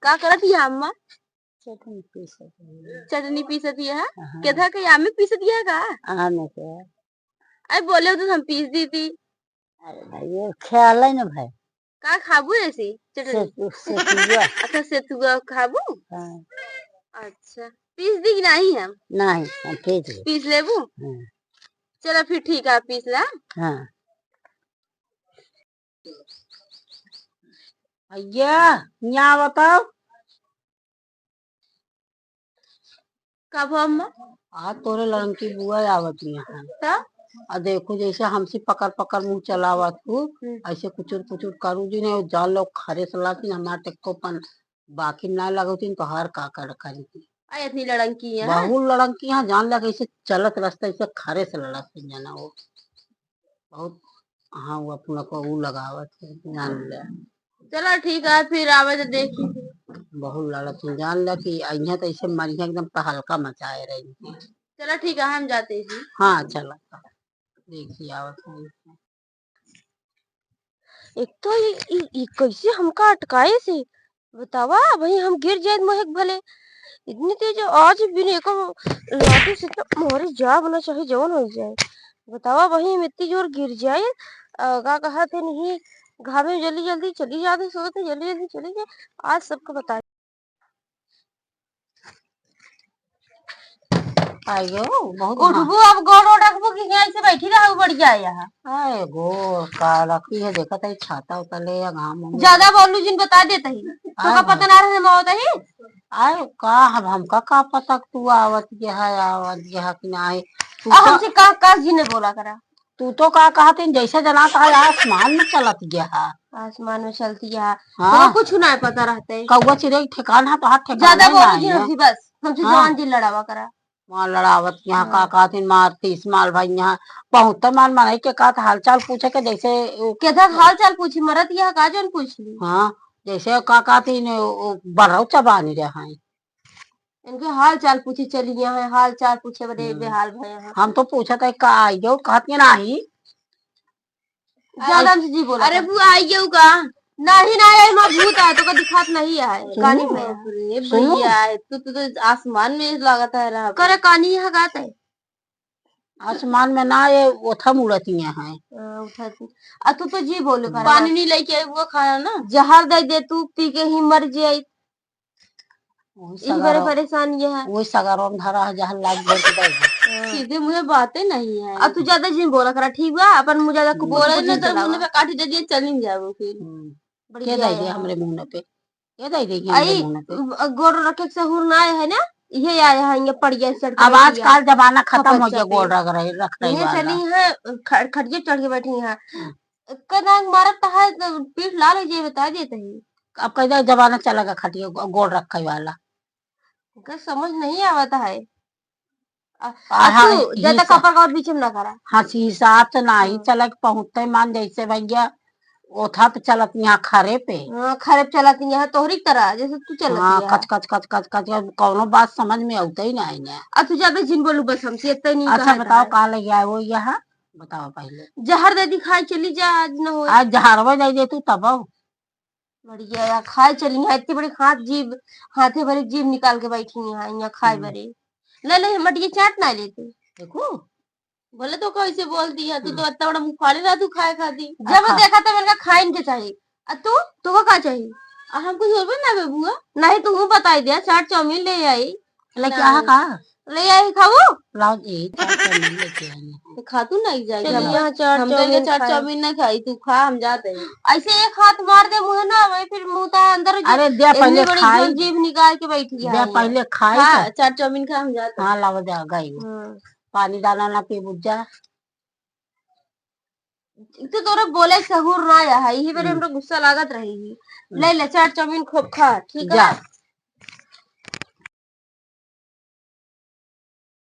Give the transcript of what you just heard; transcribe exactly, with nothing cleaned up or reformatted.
का करत हिया अम्मा? चटनी पीसत हिया। चटनी पीसत हिया? हाँ। केधा के आमे पीसत हिया का? आमे के। अरे बोले तो हम पीस दी थी। अरे भाई, ये ख्याल है ना भाई। का खाबू ऐसी चटनी? सेतु-, सेतुआ। अच्छा, सेतुआ खाबू? हाँ। अच्छा, पीस दी कि नहीं हम? नहीं, हम पीस ले। पीस लेबू? हाँ। चलो फिर ठीक है, पीस ला। हाँ। भैया, यहाँ बताओ। का भा अम्मा? आ तोरे लड़की बुआ आवत यहाँ। त? आ देखो, जैसे हमसे पकड़ पकड़ मुँह चलावत हूँ, हम्म। ऐसे कुचुर कुचुर करू जी ने, जान लो खरे सलाती हमार टेक्को पन बाकी ना लगौतीन तो हर का कर करी। आ इतनी लड़की है? बहुत लड़की है, जान ले कैसे चलत रस्ता ऐसे खरे से लड़त है जाना वो। बहुत, हाँ, वो अपना को ऊ लगावत है, जान ले। चलो ठीक है, फिर आवे तो देखी। बहुत लड़त है, जान ले कि अइहें तो ऐसे मरिया एकदम तहलका मचाए रही। चलो ठीक है, हम जाते हैं। हाँ, चलो, देखी आवत है। एक तो ई, ई, ई कैसे हमका अटकाए से, बतावा, वहीं हम गिर जाए मोहेक भले। इतनी तेज आज बिन एको लाठी से तो मोरे जा बना चाहे जवन हो जाए। बतावा, वहीं हम इतनी जोर गिर जाए, अ, का कहा थे नहीं, घामे में जल्दी जल्दी चली जाते, सोते जल्दी जल्दी चली जाए। आज सबको बता आयो, बहुत उठबू, अब गोड़ ओढ़ रखबू कि हियाँ ऐसे बैठी रहू, बढ़िया है यहाँ। आए गोड़ का रखी है, देखत है छाता उता ले या घाम उम। ज्यादा बोलू जिन बता देत ही। आए तोका भाई। पता ना रहे मौत ही। आए का, अब हमका का पता कि तू आवत गया है, आवत गया है कि ना है। तू आ, तो हमसे का, का जी ने बोला करा। तू तो का कहत है, जैसे जना था आसमान में चलत गया है। आसमान में चलती है। हाँ। तो कुछ ना पता रहते। कौआ चिड़ै ठिकान है, तो हाथ ठिकान ज्यादा नहीं बोलू ना जी है। हमसे बस, हमसे हाँ। जवान जी लड़ावा करा। वहाँ लड़ावत यहाँ का हाँ। कहत है, मारती इस्माल भाई यहाँ बहुत मन मनई के कहत हालचाल पूछे के जैसे उ केधा हालचाल पूछी, मरत यहाँ का जौन पूछ ली। हाँ, जैसे का कहत है, ने उ बरौ चबानी रहे हैं। इनके हाल चाल पूछे चली यहाँ है, हाल चाल पूछे बदे हम्म। बेहाल भय है। हम तो पूछत है का आई गयो, कहत के नाही। ज्यादा हमसे जी बोला अरे कर। बुआ आई गयो का? नहीं, नहीं, आई माँ भूत आए तो का दिखात नहीं है, सुनो। कानी भय है। बाप रे सुनो। भैया, तू, तू तो आसमान में लागत है रहा। करे कानी यहाँ गात है। आसमान में ना, ये ओथा मुड़त यहाँ है। हाँ, उठा तू। आ तू तो जी बोले कर। पानी नहीं लेके आई, वो खाना ना। जहर दे दे तू, पी के ही मर जाए। वही इही बरे सगरो, परेशान ये है। वही सगरो में धरा है, जहाँ लाग भर के दे दे। हाँ। सीधे मुँहे बातें नहीं है। अब तू ज्यादा जिन बोला करा, ठीक बा? अपन मुँह ज्यादा बोले बोल ना तो चलावा। मुँह पे काटी दे दिए, चली जाबो फिर। हम्म। बढ़िया के दे दे है। हमरे मुँह पे? के दे दे हमरे आई, मुँह पे? गोड़ रखे के सहूर ना आए है ना? ये आए हैं, ये पड़ गया, सर अब आजकल जमाना खत्म हो गया, गोड़ रख रहे, रख रहे ये वाला। चली है, ख-, खटिया चढ़ के बैठी हैं। हम्म। कनाक मारत है तो पीठ लाल हो जाए, बता देते हैं। अब कैसा जमाना चला गया खटिया गो-, गोड़ रखे वाला? इनका समझ नहीं आवत है। आ, आ, आ हाँ, तू ज्यादा हिसा-, कपर का और बीच में ना करा। हाँ, हिसाब से ना ही हाँ। चला के पहुँचते मान जैसे भैया ओथा पे चलत यहाँ खरे पे। हाँ, खरे पे चलत यहाँ तोहरी तरह, जैसे तू चलत हाँ, यहाँ। कच, कच, कच, कच, कच, कच, कौनो बात समझ में आउते ही नहीं है। आ तू ज्यादा जिन बोलू बस हमसे, इतना ही अच्छा, कहा बताओ, था। का ले आए वो यहाँ? बताओ पहले। जहर दे दी, खाए चली जा, आज न होए। आज जहरवा दे दे तू तब आओ। बढ़िया, या खाए चली, यहाँ इतनी बड़ी हाथ जीभ, हाथे भरी जीभ निकाल के बैठी यहाँ, यहाँ खाए हम्म। बरे। ले ले, मटिया चाट ना लेते। देखो, बोले तो कैसे बोल दिया, तू तो हम्म। इतना बड़ा मुँह फाड़े रहा तू खाए खाती। जब अच्छा। देखा तो मैंने कहा खाइन के चाहिए, आ तू, तुमको का चाहिए? आ हमको जोर ना बे बुआ। नहीं, तू बताई दिया, चाट चाउमीन ले आई। लेके आ का? ले आई खाबू? लाओ जी, चाट चाउमीन लेके आई हैं। तो खा तू ना एक जाए। चल, खा। यहाँ चाट हम तो चाउमीन चाट खाए। चाउमीन ना खाई, तू खा, हम जाते हैं। ऐसे एक हाथ मार दे मुँह ना, वही फिर मुँह ता अंदर हो जाए। अरे, दे इतनी पहले बड़ी खाई। जोर जीभ निकाल के बैठी है दे यहाँ। पहले खाई खा, तो। चाट चाउमीन खा, हम जाते हैं। हाँ, लाओ जा, गई। हाँ। पानी दाना ना पी बुझा। एक तो तोरा बोले सहूर ना आया है, यही बेरे हम्म। हमरा गुस्सा लागत रही है। हम्म। ले ले, चाट चाउमीन खूब खा, ठीक जा। है?